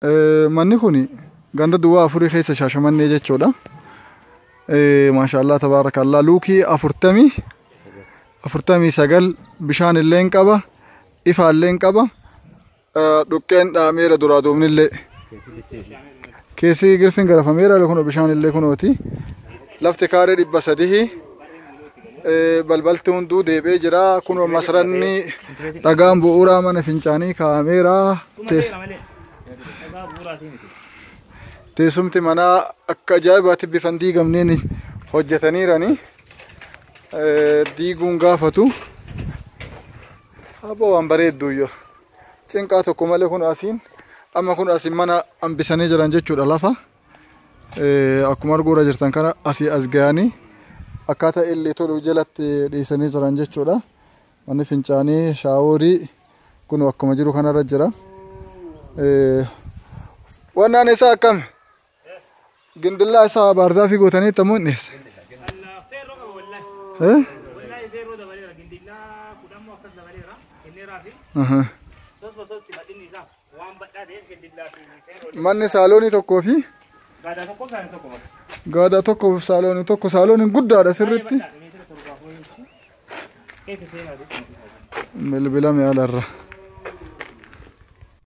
Manni kun ganda duwwaa afurii keessa Shaashamannee jechuudha. Maashaallah tabaarakallaa, luukii 49 bishaan illee hin qaba, ifaa illee hin qaba, dhuqqeen dhaameera, duraa duubni illee. Keessi girfiin garafameera, kun bishaan illee kunooti. Lafti kaaree 300, balbalti hunduu deebi'ee jira. Kun masranni dhagaan bu'uuraa mana fincaanii kaa'ameera. Teessumti manaa akka ajaa'ibaatti bifan diigamneen hojjetaniirani. Diiguun gaafatu. Aboo, waan bareedduuyyoo. Cinqaa tokko malee kun asiin amma kun asiin mana hambisanii jiran jechuudha lafa. Akkuma arguura jirtan kana asii as ga'anii akkaataa illee tolu jalatti dhiisanii jiran jechuudha. Manni fincaanii shaaworii kun akkuma jiru kanarra jira. Wannaan isaa akkami? Gindillaa isaa baarzaafii gootanii itti ammoo hin dhiyeesse. Feerroo qaba wallahi. Wallahi feerroo dabaleera. Gindillaa 10 akkas dabaleera. Kenneeraa fi sos sosti bal'inni isaa waan bal'aa ta'eef gindillaa fi feerroo. Manni saaloonii tokkoo fi Gaadaa tokko, saani tokko bakka. Gaadaa tokko, saaloonii tokko, saalooniin guddaadha sirriitti. Meetira 7 . Keessa seenaa jechuudha. Bilbila mi'aalarra.